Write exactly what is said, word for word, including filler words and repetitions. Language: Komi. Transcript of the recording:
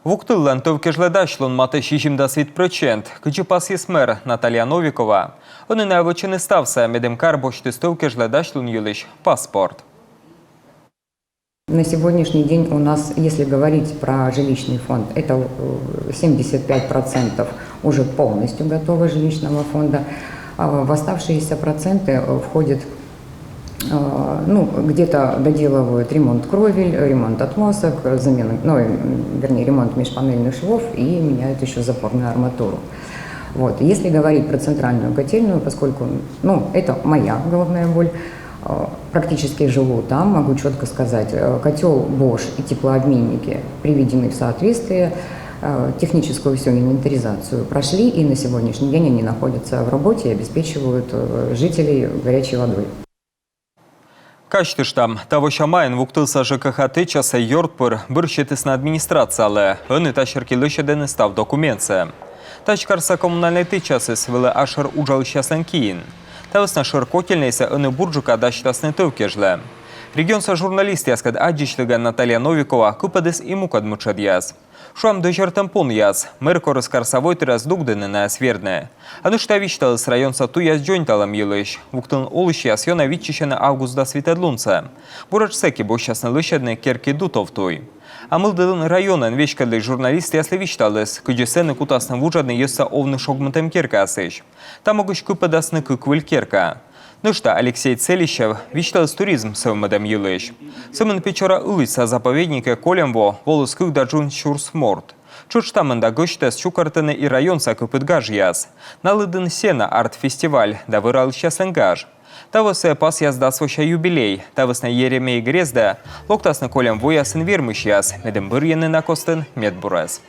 Вуктыллӧн тӧв кежлӧ дасьлун матӧ сизимдас вит прӧчент. Кыдзи пасйис мэр Наталья Новикова, ӧні найӧ вӧчӧны ставсӧ, медым кар босьтіс тӧв кежлӧ дасьлун йылысь паспорт. На сегодняшний день у нас, если говорить про жилищный фонд, это семьдесят пять процентов уже полностью готового жилищного фонда. В оставшиеся проценты входит, ну, где-то доделывают ремонт кровель, ремонт отмосток, замена, ну, вернее, ремонт межпанельных швов и меняют еще запорную арматуру. Вот. Если говорить про центральную котельную, поскольку, ну, это моя головная боль, практически живу там, могу четко сказать, котел Bosch и теплообменники приведены в соответствие, техническую всю инвентаризацию прошли, и на сегодняшний день они находятся в работе и обеспечивают жителей горячей водой. Казьтыштам, тавося майын Вуктылса ЖКХ тэчасӧ ёрд пыр бӧр сетісны администрациялы. Ӧні та серти лӧсьӧдӧны став документсӧ. Тадз карса коммунальнӧй тэчасыс вӧлі асшӧр уджалысьяслӧн киын. Та вӧсна шӧр котельнӧйсӧ ӧні бурджыка дасьтасны тӧв кежлӧ. Регионса журналистъяскӧд аддзысьлігӧн Наталья Новикова кыпӧдіс и мукӧд мытшӧдъяс. Шуам, дӧзьӧртӧм понъяс. Мэр корис карса войтырӧс дугдыны найӧс вердны. А нӧшта висьталіс районса туйяс дзоньталӧм йылысь. Вуктылын олысьяс ёна виччысьӧны август дас витӧд лунсӧ. Буретш сэки босьтчасны лӧсьӧдны Керки Дутов туй. А Мылдінын районӧн веськӧдлысь журналистъяслы висьталіс, кыдзи сэні кутасны вуджӧдны йӧзсӧ овны шогмытӧм керкаысьясысь. Та могысь кыпӧдасны кык выль керка. Нӧшта Алексей Целищев висьталіс туризм сӧвмӧдӧм йылысь. Сӧмын Печора-Илычса заповедникӧ кольӧм во воліс кык да джын сюрс морт. Тшӧтш та мында гӧсьтӧс чукӧртӧны и районса кыпыд гажъяс. На лыдын «Сена» арт-фестиваль да вӧралысьяслӧн гаж. Таво сійӧ пасъяс дас вося юбилей. Та вӧсна Еремей грездӧ локтасны кольӧм воясын вермысьяс, медым бӧрйыны на костын медбурӧс.